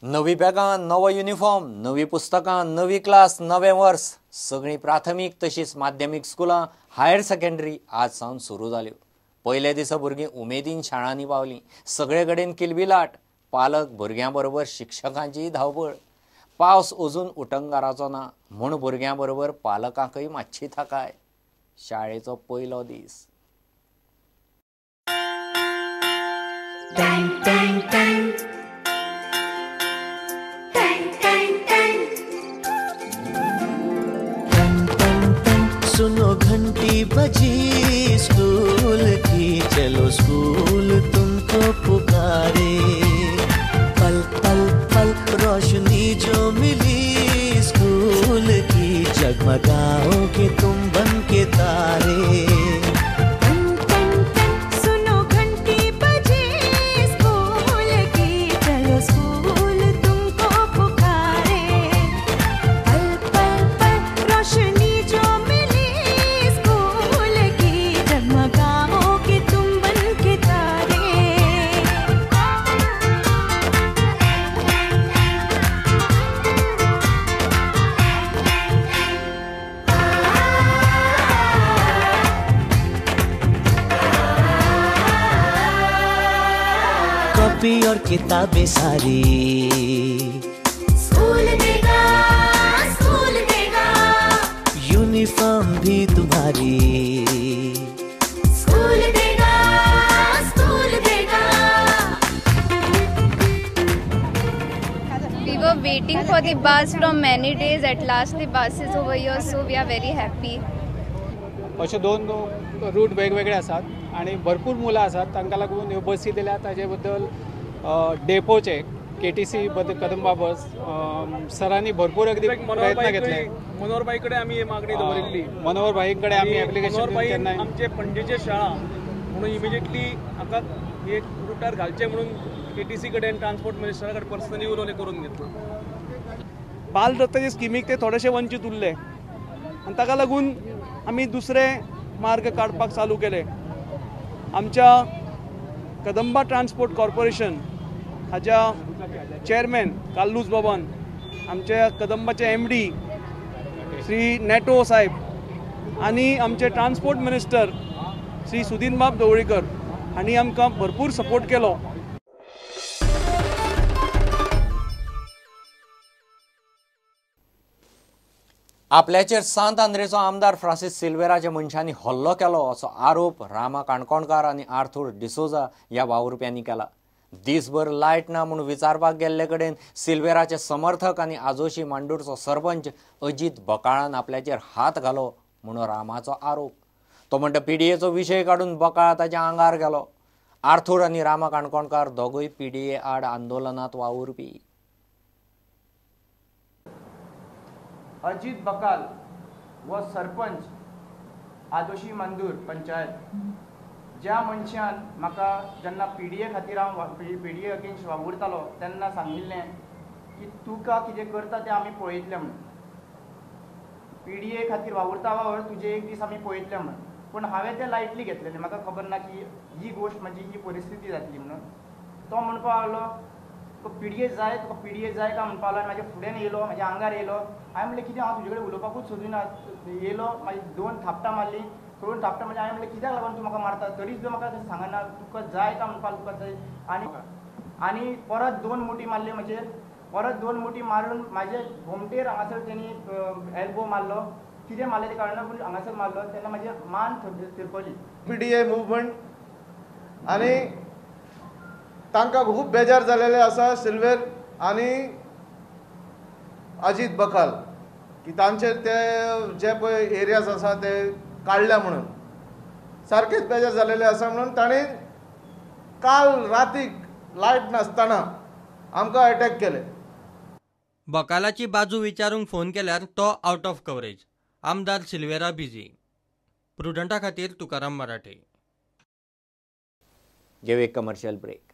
नवी बॅगां, नवो युनिफॉर्म, नवी पुस्तकां, नवी क्लास, नवें वर्स, सगळीं प्राथमीक तशींच माध्यमीक स्कुलां, हायर सेकंडरी आज सावन सुरू जाल्यो। पयल्या दिसा भुरगीं उमेदीन शाळांनी पावलीं। सगळे कडेन किलबिलाट, पालक भुरग्यां बरोबर शिक्षकांचीय धांवपळ। पावस अजून उटंगाराचो ना म्हूण भुरग्यां बरोबर पालकांकय मातशी थाकाय। शाळेचो पयलो दीस। टँग टँग टँग टँग टँग टँग टंग टंग टंग, सुनो घंटी बजी स्कूल की, चलो स्कूल तुमको पुकारे। पल पल पल रोशनी जो मिली स्कूल की, जगमगाओगे तुम बन के तारे। कॉपी और किताबें सारी स्कूल देगा, स्कूल देगा। यूनिफॉर्म भी तुम्हारी स्कूल देगा, स्कूल देगा। We were waiting for the bus from many days. At last the bus is over here, so we are very happy. अशे दोन रूट वेगवेगळे आसात आनी भरपूर मुलां आसात, तांकां लागून ह्यो बसी दिल्या। ताजे बद्दल डेपोचे केटीसी बद्दल कदंबा बस सरांनी भरपूर अगदी प्रयत्न घेतले। मनोहर भाई कडेन आमी मागणी दवरिल्ली, मनोहर भाई कडेन आमी एप्लिकेशन दिवन आमचे पणजेचे शाळा म्हणून इमिजिएटली हाका एक रुटार घालचें म्हणून केटीसी कडेन ट्रान्सपोर्ट मिनिस्टरा कडेन पर्सनली उलोवन करून घेतलां। बाल रथाचे स्किमीक ते थोडेशे वंचीत उरले आनी ताका लागून आमी दुसरे मार्ग काडपाक चालू केले। आमच्या कदंबा ट्रान्सपोर्ट कॉर्पोरेशन हाज्या चेअरमॅन कार्लूस बाबान, आमच्या कदंबाचे MD Shri NATO साहेब आनी आमचे ट्रान्सपोर्ट मिनिस्टर श्री सुदीनबाब ढवळीकर हांणी आमकां भरपूर सपोर्ट केलो। आपल्याचेर सांत आंद्रेचो आमदार फ्रांसीस सिल्वेराच्या मनशांनी हल्लो केलो असो आरोप रामा काणकोणकार आनी आर्थूर डिसोजा ह्या वावुरप्यांनी केला। दिसभर लायट ना म्हूण विचारपाक गेल्ले कडेन सिल्वेराचे समर्थक आनी आजोशी मांडूरचो सरपंच अजीत बकाळान आपल्याचेर हात घालो म्हूण रामाचो आरोप। तो म्हणटा पीडीएचो विशय काडून बकाळ ताच्या आंगार गेलो। आर्थूर आनी रामा काणकोणकार दोगूय पीडीए आड आंदोलनांत वावुरपी। अजीत बकाल वो सरपंच आदोशी मांदूर पंचायत, ज्या मनशान म्हाका जेन्ना पीडीए खातीर हांव पीडीए अगेन्स्ट वावुरतालो तेन्ना सांगिल्लें की तुका कितें करता तें आमी पळयतले म्हणून, पीडीए खातीर वावुरता वावर तुजे एक दीस आमी पळयतले म्हणून। पूण हांवें तें लायटली घेतलेलें, म्हाका खबर ना की ही गोश्ट म्हणजे ही परिस्थिती जातली म्हणून। तो म्हणपाक लागलो तुका पीडीए जाय, तुका पीडीए जाय काय म्हणपाक लागलो। म्हाज्या फुड्यान येयलो, म्हाज्या आंगार येयलो। हांवें म्हणलें कितें हांव तुजे कडेन उलोवपाकूच सोदिना। येयलो, मागीर दोन थापटां मारलीं, दोन थापटां म्हणजे हांवें म्हणलें कित्याक लागून तूं म्हाका मारता, तरी सुद्दां म्हाका तशें सांगना तुका जाय काय म्हणपाक तुका जाय। आनी परत दोन मुठी मारली म्हजेर, परत दोन मुठी मारून म्हाजे गोमटेर हांगासर तेणी एल्बो मारलो, कितें मारलें तें कळना पूण हांगासर मारलो तेन्ना म्हाजी मान थिरपली। पीडीए मुवमेंट आनी तांकां खूब बेजार जालेले आसा सिल्वेर आनी अजीत बकाल की तांचे ते जे पळय एरियाज आसा ते काडल्या म्हणून सारकेच बेजार जालेले आसा म्हणून तांणी काल रातीक लायट नासतना आमकां अटॅक केले। बकालाची बाजू विचारूंक फोन केल्यार तो आउट ऑफ कवरेज। आमदार सिल्वेरा बिजी। प्रुडंटा खातीर तुकाराम मराठे। घेवया एक कमर्शियल ब्रेक।